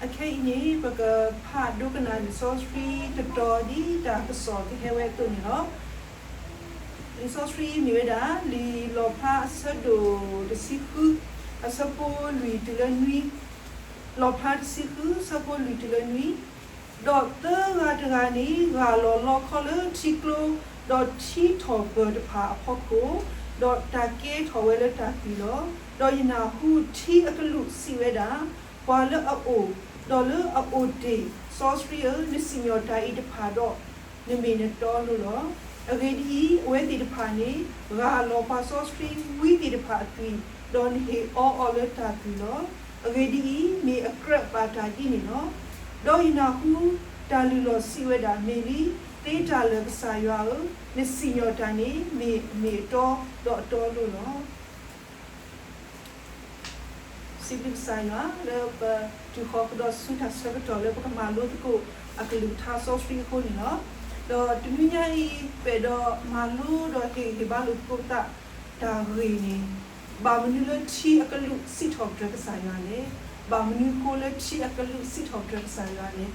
အခဲအံၤန့ၣ် ပကဖးဒိကနၣ်လံာ်စီဆှံတတီၤဒ်တၢ်ကစီၣ်ကဟဲဝဲအသိးန့ၣ်လီၤ. လံာ်စီဆှံမ့ၢ်ဝဲဒၣ် လံာ်လီၣ်ဖျါအဆၢဒိၣ်တဆံဃု အဆၢဖိလွံၢ်တုၤလၢနွံ, လီၣ်ဖျါတဆံဃု အဆၢဖိလွံၢ်တုၤလၢနွံ, ဒီးသၢဂၤတဂၤန့ၣ် ဂၢ်လီၤလီခီလၢထံကျိ, ဒီးထံထီၣ်ပၢၤတဖၣ်အဖီခိၣ်, ဒီးတၢ်ကဲထီၣ်ဝဲလၢတၢ်သွံၣ်လီၤ. ဒီးယနၢ်ဟူထံအကလူးစံးဝဲဒၣ်, ပှၤလၢအအိၣ်, ဒီးလၢအအိၣ်တ့ၢ်စီဆှံဧၢ, နစံၣ်ညီၣ်တၢ်အံၤတဖၣ်ဒီး နမ့ၢ်နတီလိၤလီၤ. အဂ့ၢ်ဒ်အံၤ, အဝဲသ့ၣ်တဖၣ်န့ၣ် ဂၢ်လီၤပှၤစီဆှံဝံသ့ၣ်တဖၣ်အသွံၣ်, ဒီးနဟ့ၣ်အီအီၤလၢတၢ်သွံၣ်လီၤ. အဂ့ၢ်ဒ်အံၤ, မ့ၢ်အကြၢးဘၣ်တၢ်ဒ်န့ၣ်လီၤ. ဒီးယနၢ်ဟူတၢ်လုၢ်လီၢ်စံးဝဲဒၣ်, မ့ၢ်လံ, သ့တၢ်လၢာ်ကစၢ်ယွၤဧၢ, နစံၣ်ညီၣ်တၢ်န့ၣ် မ့ၢ်အမ့ၢ်အတီဒီးအတီလိၤလီၤ. စံးဘျုးကစၢ်ယွၤလၢပတုၤဃီၤကဒီးဆူတၢ်ဆၢကတီၢ်လၢပကမၤလိသကိးအကလုၢ်ကထါစီဆှံအဃိန့ၣ်လီၤ. ဒီးတနွံညါအံၤ ပအဲၣ်ဒိးမၤလိဒီးဟ့ၣ်ဂံၢ်ဟ့ၣ်ဘါလိာ်သကိးသး တၢ်ဂ့ၢ်န့ၣ်, ဘၣ်မနုၤလၢထံအကလူးစံးထီၣ်ပတြၢၤကစၢ်ယွၤလဲၣ်. ဘၣ်မနုၤဃိလၢထံအကလူးစံးထီၣ်ပတြၢၤကစၢ်ယွၤလဲၣ်.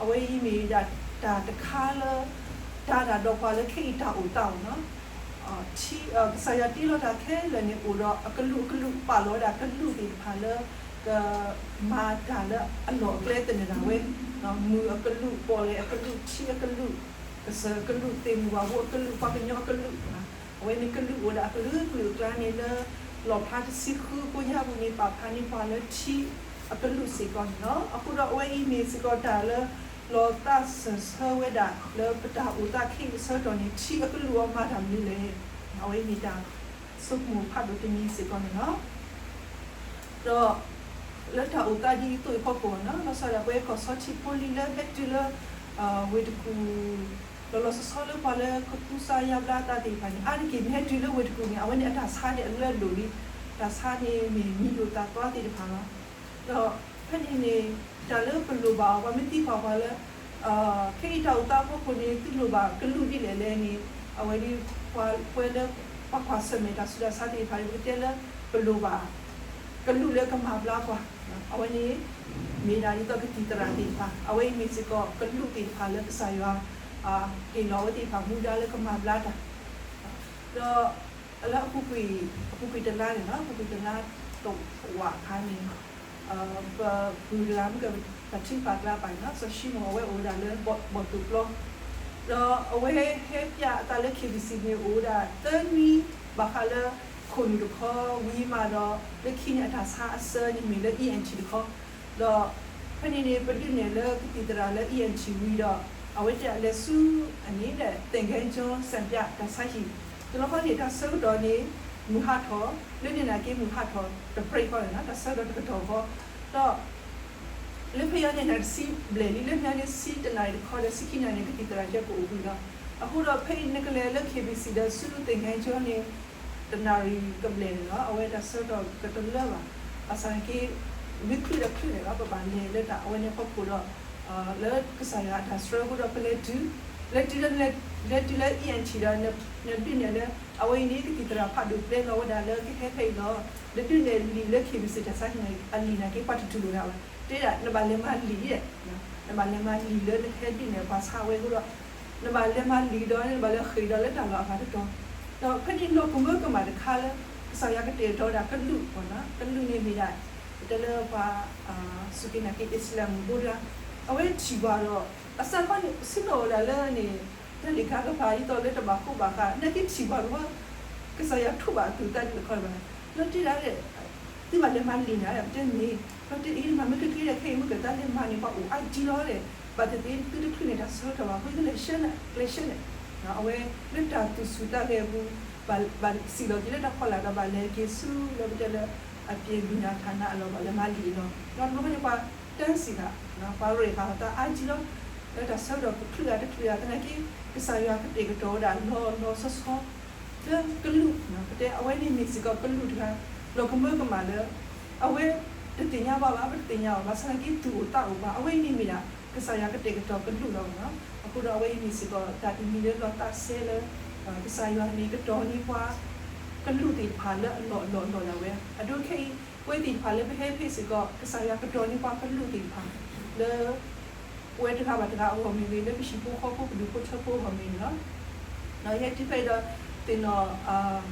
အဝဲအံၤမ့ၢ်ဒၣ်တၢ်တခါလၢ တၢ်ဒၣ်ဒီးပှၤလၢခဲအံၤတၢ်အိၣ်သးအီၤလီၤ. ကစၢ်ယွၤတ့လီၤတၢ်ခဲလၢာ်န့ၣ် အိၣ်ဒီးအကလူးအကလူး ပာ်လီၤဝဲဒၣ်ကလူးသ့ၣ်တဖၣ်လၢ ကမၤတၢ်လၢအလီၢ်အကျဲသနၢၣ်ဒၣ်ဝဲ, မုၢ်အကလူး, ပီၣ်လဲၣ်အကလူး, ထံအကလူး, ကစၢၢ်အကလူး, သ့ၣ်မုၢ်ဘၣ်ဘိအကလူး, ပှၤကညီအကလူး, အဝဲန့ၣ်ကလူးအိၣ်ဒၣ်အကလုာ်ကလုာ်အကျါန့ၣ်လၢ လီၣ်ဖျါတဆံဃုအဃိညါပူၤန့ၣ် ပာ်ဖျါန့ၢ်ပှၤလၢထံအကလူးစ့ၢ်ကီးန့ၣ်လီၤ. အဃိဒီးအဝဲအံၤမ့ၢ်စ့ၢ်ကီးတၢ်လၢ လီၤသးစၢၢ်ဆၢဝဲဒၣ်လၢပတၢ်အိၣ်သးခဲအံၤအဆၢကတီၢ်န့ၣ် ထံအကလူးအီၤမၤတၢ်မနုၤလဲၣ်. အဝဲအံၤမ့ၢ်တၢ်ဆိကမိၣ်ဖးဒိၣ်တမံၤစ့ၢ်ကီးန့ၣ်လီၤ. ဒီး လၢတၢ်အိၣ်သးဒ်အံၤအသိးအဖီခိၣ်န့ၣ်လီၤ, လီၤဆီဒၣ်တၢ်ပဝဲကီၢ်ဆီထံးဖိလံၤလၢဟဲတုၤလၢ ဝ့ၢ်တကူၣ်, လီၤလီၤဆီဆီလၢပှၤလၢကကူစါယါဘျါအသးသ့ၣ်တဖၣ်န့ၣ် အါတက့ၢ်မ့ၢ်ဟဲတုၤလၢဝ့ၢ်တကူၣ်န့ၣ် အဝဲန့ၣ်အတၢ်ဆါန့ၣ်အလၢအဒိၣ်လံ, တၢ်ဆါန့ၣ်မ့ၢ်မံၤဒိၣ်သၣ်သွါသ့ၣ်တဖၣ်လီၤ. ဒီးဖဲန့ၣ်န့ၣ် တၢ်လၢပလိၣ်ဘၣ်အီၤ ပှၤမ့ၢ်သံကွၢ်ပှၤလၢ ခဲအံၤတၢ်အိၣ်သးအဖီခိၣ်န့ၣ် သုလိၣ်ဘၣ်ကလူးဒ်လဲၣ်လဲၣ်န့ၣ် အဝဲဒ်ပှၤပှဲၤလၢ ပှၤကွၢ်ဆၢၣ်မဲာ်တၢ်ဆူးတၢ်ဆါသ့ၣ်တဖၣ်န့ၣ် ပကတဲလၢ ပလိၣ်ဘၣ် ကလူးလၢကမၤဘျါပှၤ, အဝဲန့ၣ် မ့ၢ်ဒၣ်ဒ်သိးကသံၣ်သရၣ်သ့ၣ်တဖၣ်, အဝဲအံၤမ့ၢ်စ့ၢ်ကီးကလူးသ့ၣ်တဖၣ်လၢကစၢ်ယွၤ ဟ့ၣ်လီၤအဝဲသ့ၣ်တဖၣ်မူဒါလၢကမၤဘျါတၢ်, ဒီး လၢအပူၤကွံာ်, အပူၤကွံာ်တလါန့ၣ်လီၤ, အပူၤကွံာ်တလါတဝာ်အခါန့ၣ် ပပုၢ်တဂၤမ့ၢ်က တၢ်ထုကဖၣ်ကျါပာ်န့ၣ်လီၤ, စီၤၡံမိၣ် အဝဲအိၣ်ဝဲဒၣ်လၢဘီၣ်သိၣ်ပျီ, ဒီးအဝဲဟဲပျးအသးလၢ KBC န့ၣ် အိၣ်ဝဲဒၣ်သၢနွံ ဘၣ်ဃးလၢ ခိၣ်နူာ်တခီဝံၤမးဒီး လၢခံန့ၣ်အတၢ်ဆါအဆၢန့ၣ်မ့ၢ်လၢ E N T တခီ, ဒီးဖဲန့ၣ်န့ၣ် ပဒုးနဲၣ်လၢကသံၣ်သရၣ်လၢ E N T ဝံၤဒီး အဝဲတဲလဲၤဆူ အန့ၣ်ဒီး သင်္ဃန်းကျွန်း စံပြ တၢ်ဆါဟံၣ်, တဘျီဃီန့ၣ် တၢ်ဆၢကတီၢ်န့ၣ် မုၢ်ဟးထီၣ်, လၢန့ၣ်နာ်က့မုၢ်ဟးထီၣ်တပြဲးဃီန့ၣ်လီၤ, တၢ်ဆၢကတီၢ်တကတီၢ်ဃီ, ဒီး လၢဖဲယဲန့ၣ် နတဆံဘျဲၣ်လံ, လၢညါန့ၣ် ဆံတနၣ်ရံၣ်တခီဒီး ဆံခံနၣ်ရံၣ်န့ၣ် ကသံၣ်သရၣ်ကဲကအိၣ်ဘှံးလီၤ. အဃိဒီးဖဲအံၤနကလဲၤလၢ KBC ဒီးဆူ သင်္ဃန်းကျွန်း န့ၣ် တနၣ်ရံၣ်ကဘျဲၣ်န့ၣ်လီၤ, အဝဲတၢ်ဆၢကတီၢ်ကတလၢဘၣ်. ဘၣ်ဆၣ်နာ်က့ မ့ၢ်ချုးဒီးချုးန့ၣ်လီၤ, ပဘၣ်လဲၤလၢတၢ်အဝဲန့ၣ်အဖီခိၣ်ဒီး လၢကစၢ်ယွၤအတၢ်ဆှၢအဃိဒီး ပလဲၤတုၤ, လဲၤတုၤလၢ လဲၤတုၤလၢ E N T ဒီး နဒုးနဲၣ်လၢ အဝဲအံၤန့ၣ် ကသံၣ်သရၣ်ဖးဒိၣ်ပျဲလီၤဝဲဒၣ်လၢကဟဲဖဲအံၤလီၤ. နဒုးနဲၣ်လံာ်လၢ KBC တၢ်ဆါဟံၣ်န့ၣ် အလံာ်နာ်က့ပှၤတတူၢ်လိာ်ဒၣ်ဘၣ်. တဲဒၣ် နဘၣ်လဲၤမၤလံာ်, နဘၣ်လဲၤမၤလံာ်လၢနကဟဲဒုးနဲၣ်ပှၤဆါဝဲအဃိဒီး နဘၣ်လဲၤမၤလံာ်ဒီး နဘၣ်လဲၤဃ့ၢ်ဒီးလၢတၢ်လီၢ်အဂၤတတီၤ, ဒီးဖဲန့ၣ်လီၢ်ကမၢကမၣ်တခါလၢ ကစၢ်ယွၤကတဲာ်ကတီၤဝဲဒၣ်ကလူး, ကလူးန့ၣ်မ့ၢ်ဒၣ် ပတဲလၢပှၤ စူၢ်က့ၤနာ်က့ၤအံၣ်စလၣ်မူဘိတဂၤ, အဝဲထံၣ်ပှၤဒီး အစးခီန့ၣ် ဆ့ၣ်နီၤဝဲဒၣ်လၢန့ၣ် တၢ်လံၣ်ကၤကပၤဒ်သိးလၢတဘၣ်ဃိဘၣ်ဃး နာ်က့ထံၣ်ပှၤတဝီ ကစၢ်ယွၤထိးဘၣ်အသူၣ်အသးဒ်တခီဘၣ်, လီၤတဲဒၣ်ဒီး သုဘၣ်လဲၤမၤလံာ်နၤဒီး ပတဲမ့ၢ်, လီၤတဲအံၤ မၤမ့ၢ်ကက့ၤဒီး ခဲအံၤမ့ၢ်ကတၢ်လဲၤမၤန့ၣ် ပှၤအိၣ်အါဒံလီၤဒီး ဘၣ်သ့ၣ်သ့ၣ်သုတချုးန့ၣ် တၢ်ဆၢကတီၢ်ဘၣ် အဃိကလဲၤဆှၢန့ၣ်, ကလဲၤဆှၢန့ၣ်, အဝဲလၢတၢ်သူၣ်ဆူၣ်သးဂဲၤအပူၤ ဘၣ်စံၣ်လီၤက့ၤလၢတၢ်ဖီလာ်ဒီး ဘၣ်လဲၤက့ၤဆူလၢပတဲလၢ အပျဲၢ်ဘံၣ်နၤထးနးအလီၢ် ဘၣ်လဲၤမၤလံာ်အလီၢ်, ဒီးတဘျီဃီန့ၣ် ပှၤတၢ်စံၣ်ဃာ် ပှၤရဲၣ်ဃာ်အသးအါဒံလီၤ, လၢတၢ်ဆၢကတီၢ်ကချုးဂၤတချုးဂၤ သနာ်က့ ကစၢ်ယွၤကတဲာ်ကတီၤဝဲဒၣ်လီၤလီၤဆီဆီ လၢကလူး, ပတဲအဝဲန့ၣ်မ့ၢ်စ့ၢ်ကီးကလူးတဂၤ လီၤကမၢကမၣ်လၢ အဝဲတသ့ၣ်ညါဘၣ်ဘၣ် ပတသ့ၣ်ညါဘၣ် ဘၣ်ဆၣ်သနာ်က့သူၣ်အိၣ်သးအိၣ်ဘၣ် အဝဲအံၤန့ၣ်မ့ၢ်ဒၣ် ကစၢ်ယွၤကတဲာ်ကတီၤကလူးလီၤ. အဃိဒီးအဝဲအံၤမ့ၢ်စ့ၢ်ကီးတၢ်တမံၤလၢလီၤသးစဲလၢ ကစၢ်ယွၤန့ၣ်ကတီၤန့ၢ်ပှၤ ကလူးသ့ၣ်တဖၣ်လၢအလီၢ်အလီၢ်အလီၢ်ဒၣ်ဝဲ အဒိခဲအံၤ အဝဲသ့ၣ်တဖၣ်လၢပဟဲဖဲစ့ၢ်ကီး ကစၢ်ယွၤကဒိးန့ၢ်ပှၤကလူးသ့ၣ်တဖၣ် လၢ ပဝဲတဂၤဘၣ်တဂၤအဂီၢ်မ့ၢ်ဂ့ၤ, လၢပဟံၣ်ဖိဃီဖိ ပဒူၣ်ဖိထၢဖိအဂီၢ်မ့ၢ်ဂ့ၤန့ၣ်လီၤ. ဒီးယဟဲတုၤဖဲအံၤဒီး သ့ၣ်နီၣ်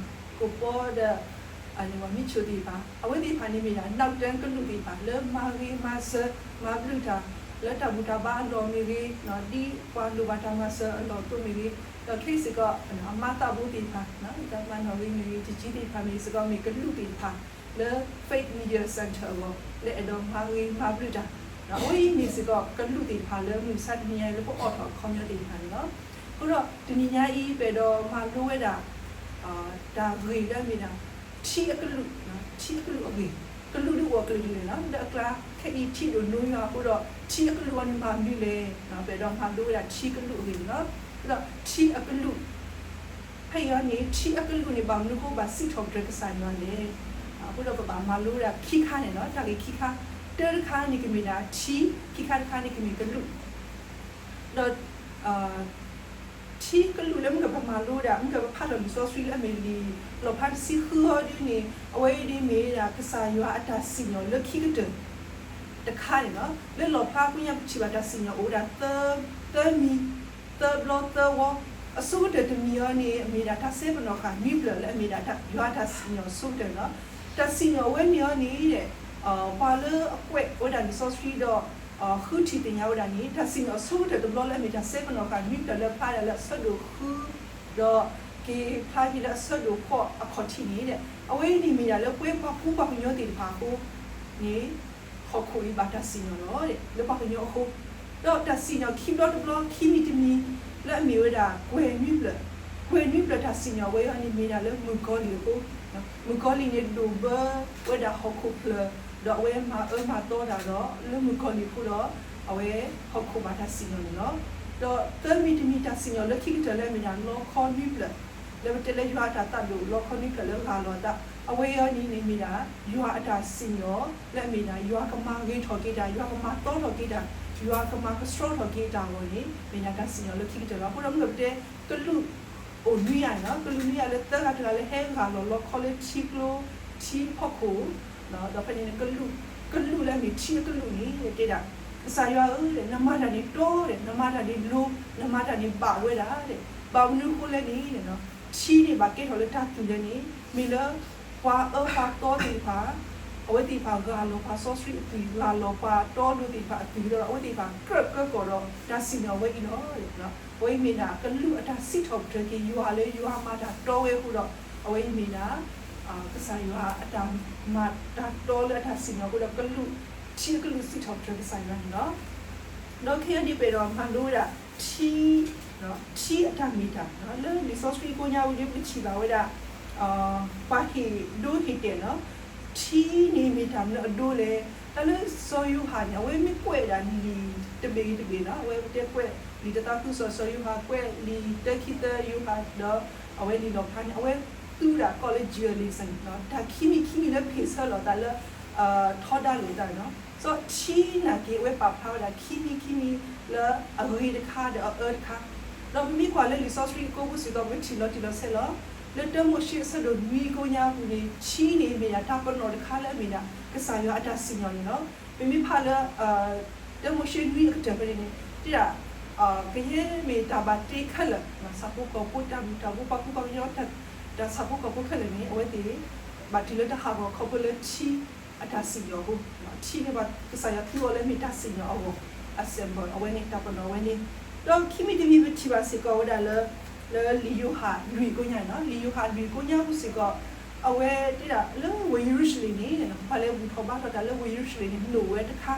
ကိၣ်ပီဒီး မံဆိသ့ၣ်တဖၣ် အဝဲသ့ၣ်တဖၣ်န့ၣ်မ့ၢ်ဒၣ် နောက်တန်း ကလူးသ့ၣ်တဖၣ် လၢမၤဂ့ၤမၤစၢၤ မၤဘျုးတၢ် လၢတၢ်ဘူၣ်တၢ်ဘါအလီၢ်မ့ၢ်ဂ့ၤ, ဒ်ပှၤလိၣ်ဘၣ်တၢ်မၤစၢၤအလီၢ်အသိးမ့ၢ်ဂ့ၤ, ဒီးခဲအံၤစ့ၢ်ကီး အမါသးဘိသ့ၣ်တဖၣ် တၢ်မၤနီၣ်ဂ့ၤမ့ၢ်ဂ့ၤ, တကံသ့ၣ်တဖၣ်မ့ၢ်စ့ၢ်ကီး မ့ၢ်ကလူးသ့ၣ်တဖၣ် လၢ Faith Media Center အဂီၢ် လၢအဲၣ်ဒိးမၤဂ့ၤမၤဘျုးတၢ်, အဝဲအံၤမ့ၢ်စ့ၢ်ကီး ကလူးသ့ၣ်တဖၣ်လၢမုၢ်မဆါတနံၤညါအံၤ လၢပအိးထီၣ်အခီပညီသ့ၣ်တဖၣ်န့ၣ်လီၤ. အဃိဒီးတနံၤညါအံၤ ပအဲၣ်ဒိးမၤလိဝဲဒၣ် တၢ်ဂ့ၢ်လၢအမ့ၢ်ဒၣ် ထံအကလူး, ထံအကလူးအဂ့ၢ်, ကလူးဒုးအိၣ်အကလုာ်ကလုာ်န့ၣ်လီၤ. လၢအကျါခဲအံၤထံဒိၣ်နိယွၤအဃိဒီး ထံအကလူးအီၤန့ၣ်မၤမနုၤလဲၣ်. ပအဲၣ်ဒိးမၤလိဝဲဒၣ်ထံကလူးအဂ့ၢ်န့ၣ်လီၤ. အဃိဒီးထံအကလူး ဖဲအံၤအီၤန့ၣ် ထံအကလူးန့ၣ် ဘၣ်မနုၤအဃိဘၣ်စံးထီၣ်ပတြၢၤကစၢ်ယွၤလဲၣ်. အဃိဒီးပဘၣ်မၤလိဝဲဒၣ်ခံခါန့ၣ်လီၤ. တၢ်ဂ့ၢ်ခံခါ, တၢတခါန့ၣ်ကမ့ၢ်ဒၣ်ထံ, ခံခါတခါန့ၣ်ကမ့ၢ်ကလူး, ဒီး ထံကလူးလၢမုၢ်ကပမၤလိဒၣ် မုၢ်ကပဖးထီၣ်လံာ်စီဆှံလၢအမ့ၢ်လံာ်လီၣ်ဖျါတဆံဃုအီၤဒ်န့ၣ် အဝဲအံၤဒ်မ့ၢ်ဒၣ် ကစၢ်ယွၤအတၢ်စံၣ်ညီၣ်လၢခံကတၢၢ် တခါန့ၣ်လီၤ. လၢလီၣ်ဖျါကိညါပထံၣ်ဘၣ်တၢ်စံၣ်ညီၣ်အိၣ်ဝဲဒၣ် သၢမံၤ, သၢဘျီသၢဝီ, အဆိကတၢၢ်တမံၤအီၤန့ၣ် အမ့ၢ်ဒၣ်တၢ်စဲပနီၣ်ဃာ်နွံဖျၢၣ်လၢအမ့ၢ်ဒၣ်ယွၤအတၢ်စံၣ်ညီၣ်အဆိကတၢၢ်န့ၣ်လီၤ. တၢ်စံၣ်ညီၣ်အဝဲန့ၣ်အီၤန့ၣ် ပှၤလၢအကွဲးဝဲဒၣ်လံာ်စီဆှံဒီး ဃုထံၣ်သ့ၣ်ညါဝဲဒၣ်န့ၣ် တၢ်စံၣ်ညီၣ်အဆိကတၢၢ်တဘျီလၢအမ့ၢ်တၢ်စဲပနီၣ်ဃာ်နွံဖျၢၣ်လၢဖျါဒၣ်လၢအဆၢဒိၣ်ဃု ဒီးက့ၤဖျါက့ၤလၢအဆၢဒိၣ်ဃိးအခီၣ်ထံးန့ၣ် အဝဲအံၤန့ၣ်မ့ၢ်ဒၣ်လၢပဝဲပှၤကူပှၤကညီသ့ၣ်တဖၣ်အဃိန့ၣ် ဟီၣ်ခိၣ်အံၤဘၣ်တၢ်စံၣ်ညီၣ်လီၤ လၢပှၤကညီအဃိ, ဒီးတၢ်စံၣ်ညီၣ်ခံဘျီတဘျီ ခံမံၤတမံၤ လၢအမ့ၢ်ဝဲဒၣ်ကွဲၤနွံဖျၢၣ်, ကွဲၤနွံဖျၢၣ်တၢ်စံၣ်ညီၣ်ဝဲအံၤန့ၣ်မ့ၢ်ဒၣ်လၢမုၣ်ကီၤလံၢ်အဃိ, မုၣ်ကီၤလံၢ်န့ၣ်ဒိၣ်ဘၢဝဲဒၣ်ဟီၣ်ခိၣ်ဖျၢၣ်, ဒီးအဝဲမၤအၢမၤသီတၢ်ဒီးလၢမုၣ်ကီၤလံၢ်အဃိဒီး အဝဲဟီၣ်ခိၣ်ဘၣ်တၢ်စံၣ်ညီၣ်န့ၣ်လီၤ. ဒီးသၢမံၤတမံၤတၢ်စံၣ်ညီၣ်လၢခံကတၢၢ်လၢအမ့ၢ်ဒၣ်လီခီနွံဖျၢၣ်, လၢပတဲလၢယွၤအတၢ်သးဒိၣ်လီခီနွံဖျၢၣ်လၢဂၢ်လီၤအသး, အဝဲအံၤန့ၣ်န့ၣ်မ့ၢ်ဒၣ် ယွၤအတၢ်စံၣ်ညီၣ်လၢအမ့ၢ်ဒၣ် ယွၤကမၤဂ့ၤထီၣ်က့ၤတၢ်, ယွၤကမၤသီထီၣ်က့ၤတၢ်, ယွၤကမၤကဆှီထီၣ်က့ၤတၢ်အဂီၢ်န့ၣ် မ့ၢ်ဒၣ်တၢ်စံၣ်ညီၣ်လၢခံကတၢၢ်လီၤ. အဃိဒီးမ့ၢ်ပတဲ ကလူးအိၣ်နွံယၤန့ၣ်လီၤ, ကလူးနွံယၤလၢသၢဂၤတဂၤလၢဟဲဂၢ်လီၤလီခီလၢထံကျိ ထံဖီခိၣ်, ဒီးဖဲန့ၣ် ကလူးလၢအမ့ၢ်ထံအကလူးန့ၣ် တဲဒၣ် ကစၢ်ယွၤဧၢ, နမၤတၢ်န့ၣ်တီဒီး နမၤတၢ်န့ၣ်လိၤ, နမၤတၢ်န့ၣ်ဘၣ်ဝဲဒၣ်, ဘၣ်မနုၤအဃိလဲၣ်န့ၣ် ထံန့ၣ်ဘၣ်ကဲထီၣ်လၢတၢ်သွံၣ်လဲၣ်န့ၣ် မ့ၢ်လၢပှၤအၢပှၤသီသ့ၣ်တဖၣ် အဝဲသ့ၣ်တဖၣ်ဂၢ်လီၤပှၤစီဆှံအသွံၣ်, ဂၢ်လီၤပှၤတီအလိၤသ့ၣ်တဖၣ်အသွံၣ်ဒီး အဝဲသ့ၣ်တဖၣ်ကြၢးကၢကီၢ်ဒီးတၢ်စံၣ်ညီၣ်ဝဲအံၤလီၤ. အဝဲအံၤမ့ၢ်ဒၣ် ကလူးအတၢ်စံးထီၣ်ပတြၢၤက့ၤယွၤလၢယွၤမၤတၢ်တီဝဲအဃိဒီး အဝဲအံၤမ့ၢ်ဒၣ် ကစၢ်ယွၤအတၢ်မၤတၢ်တီလၢအတၢ်စံၣ်ညီၣ်အဃိဒီး ကလူး ထံအကလူးစံးထီၣ်ပတြၢၤကစၢ်ယွၤန့ၣ်လီၤ. ဒီးခဲအံၤဒ်ပအဲၣ်ဒိးမၤလိဝဲဒၣ် ထံ ထံအတၢ်မ့ၢ်တၢ် လၢလံာ်စီဆှံကိညါဝံၤန့ၣ် ပထံၣ်ဘၣ်ဝဲဒၣ် ပှၤဟ့ၣ်ဒိဟ့ၣ်တဲာ်န့ၣ်လီၤ. ထံန့ၣ်မ့ၢ်တၢ်မနုၤအဒိလဲၣ်. တၢ်လၢစီၤယိၤဟၣ်န့ၣ် အဝဲမ့ၢ်ကွဲးဒၣ်လံာ်တဘ့ၣ်တဘ့ၣ်န့ၣ်လီၤ. အဝဲတဲကွဲးလံာ်တၢသးခုကစီၣ်စီၤယိၤဟၣ်, ကွဲးလံာ်တၢခံသၢယိၤဟၣ်ဒီး အဝဲလံာ်လီၣ်ဖျါန့ၣ် အဝဲသူဒၣ်ကီးလၢ dualism န့ၣ်လီၤ. တၢ်ခံမံၤခံမံၤလၢဖ့ၣ်ဆၢလိာ်သးလၢ ထီဒါလိာ်သးန့ၣ်လီၤ. စီၤထံနာ်က့ၤ အဝဲပာ်ဖျါဝဲဒၣ်ခံမံၤခံမံၤလၢအဂ့ၤတခါဒီးအအၢတခါ ဒီးပမ့ၢ်ကွၢ်လၢလံာ်စီဆှံအကိပူၤစ့ၢ်ကီး ပကထံၣ်လီၤတံၢ်လီၤဆဲးလီၤ. လၢတၢမိၤၡ့အဆၢဒိၣ်နွံကိညါပူၤန့ၣ် ထံန့ၣ်မ့ၢ်ဒၣ်တၢ်ပနီၣ်တခါလၢအမ့ၢ်ဒၣ် ကစၢ်ယွၤအတၢ်စံၣ်ညီၣ်န့ၣ်လီၤ. ပမ့ၢ်ဖးလၢ တၢမိၤၡ့နွံအကတၢၢ်ဖဲန့ၣ်န့ၣ် တဲဒၣ် ကယဲၢ်မ့ၢ်တၢ်ဘၣ်တ့ခဲလၢာ်, ဆၣ်ဖိကီၢ်ဖိ တၢ်ဘျုးတၢ်ဘိ ပှၤကူပှၤကညီ တၢ်ဆၣ်ဖိကီၢ်ဖိခဲလၢာ်န့ၣ် အဝဲသ့ၣ် ဘၣ်တုၤလၢတၢ်ဟးဂီၤခီဖျိလၢထံအတၢ်စံၣ်ညီၣ်အဃိ, ထံန့ၣ်ဘၣ်ကစၢ်ယွၤသူအီၤလၢမ့ၢ်တၢ်စံၣ်ညီၣ်အဂီၢ် အ symbol အဝဲန့ၣ် တၢ်ပနီၣ်အဝဲန့ၣ်. ဒီးခံမံၤတမံၤပထံၣ်ဘၣ်စ့ၢ်ကီးဝဲဒၣ်လၢ လၢလံာ်ယိၤဟၣ်လွံၢ်ကိညါန့ၣ်လီၤ. လံာ်ယိၤဟၣ်လွံၢ်ကိညါပူၤစ့ၢ်ကီး အဝဲတဲဒၣ်လၢဝ့ၢ်ယရူၤၡလ့ၣ်န့ၣ် ပှၤလဲၤဘူၣ်ထီၣ်ဘါထီၣ်တၢ်လၢဝ့ၢ်ယရူၤၡလ့ၣ်န့ၣ် နိၣ်ဝဲတခါ,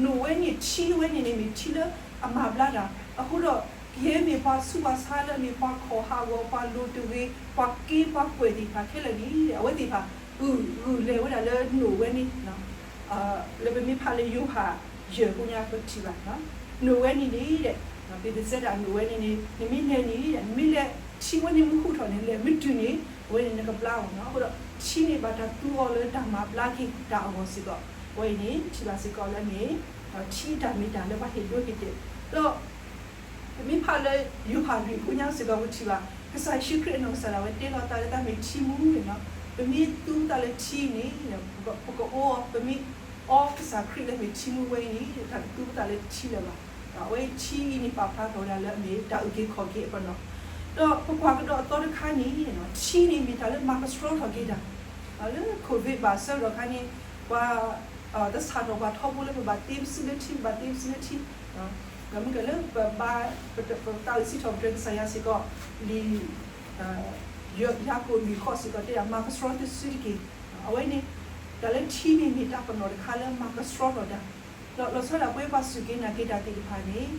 နိၣ်ဝဲန့ၣ် ထံဝဲန့ၣ်န့ၣ် မ့ၢ်ထံလၢအမၤဘျါတၢ် အဃိဒီး ကယဲၢ်မ့ၢ်ပှၤဆူးပှၤဆါလၢအမ့ၢ်ပှၤခီၣ်ဟးဂီၤ ပှၤလိၤတဂ့ၤ ပှၤက့ပှၤကွဲၢ်သ့ၣ်တဖၣ်ခဲလၢာ်န့ၣ် အဝဲသ့ၣ်တဖၣ် ဂုာ်ဂုာ်လဲၤဝဲဒၣ်လၢနိၣ်ဝဲန့ၣ် လၢပမ့ၢ်ဖးလၢယိၤဟၣ်ယဲၢ်ကိညါပထံၣ်ဘၣ်, နိၣ်ဝဲန့ၣ်န့ၣ် ပ့းတစဲးဒၣ်နိၣ်ဝဲန့ၣ်န့ၣ် နမ့ၢ်လဲၤန့ၣ် နမ့ၢ်လဲၤထံဝဲန့ၣ်မ့ၢ်ဟူးထီၣ်န့ၣ် လဲၤမ့ၢ်တုၤန့ၣ် အဝဲန့ၣ်နကဘျါအီၤန့ၣ်လီၤ. အဃိဒီး ထံန့ၣ်ဘၣ်တၢ်သူအီၤလၢတၢ်မၤဘျါက့ၤတၢ်အဂီၢ်စ့ၢ်ကီး အဝဲအံၤန့ၣ် ထံၣ်ဘၣ်စ့ၢ်ကီးလၢမ့ၢ် ထံအတၢ်မ့ၢ်တၢ်လၢပှၤဟ့ၣ်ဒိဟ့ၣ်တဲာ် ဒီး ပမ့ၢ်ဖးလၢယိၤဟၣ်လွံၢ်ကိညါစ့ၢ်ကီးပထံၣ်ဘၣ် ကစၢ်ယ့ၣ်ၡူးခရံာ်အနီၢ်ကစၢ်ဒၣ်ဝဲတဲလီၤသးလၢတၢ်မ့ၢ်ထံမူန့ၣ်လီၤ. ပမ့ၢ်သူပသးလၢထံန့ၣ် ပကအိၣ်, ပမ့ၢ်အီကစၢ်ခရံာ်လၢမ့ၢ်ထံမူဝဲအံၤန့ၣ် တၢ်တသူပသးလၢထံလၢၤဘၣ်. အဝဲထံအံၤန့ၣ် ပာ်ဖျါထီၣ်ဝဲဒၣ်လၢအမ့ၢ်တၢ်အုၣ်က့ၤခီၣ်က့ၤအပနီၣ်, ဒီးပကွၢ်ကဒီးအသီတခါန့ၣ် ထံန့ၣ်မ့ၢ်တၢ်လၢမၤကဆှီထီၣ်က့ၤတၢ် လၢ COVID ဘၣ်ဆၢကတီၢ်ခါန့ၣ် ပှၤ တဆၣ်ထီၣ်ပှၤထီဘိလၢပဘၣ်တ့ပစုလၢထံ, ပဘၣ်တ့ပစုလၢထံ, ဒီးမ့ၢ်ကလၢပဘါ ပသးအုးစံးထီၣ်ပတြၢၤကစၢ်ယွၤစ့ၢ်ကီး, လံာ်ယၤကိာ်လွံၢ်ဃိးစ့ၢ်ကီး တဲဒၣ်မၤကဆှီတစုတက့ၢ်. အဝဲန့ၣ် တၢ်လၢထံန့ၣ်မ့ၢ်တၢ်ပနီၣ်တခါလၢမၤကဆှီထီၣ်တၢ်, ဒီးလီၤဆီဒၣ်ပဝဲပှၤစူၢ်က့ၤနာ်က့ၤတၢ်သ့ၣ်တဖၣ်န့ၣ်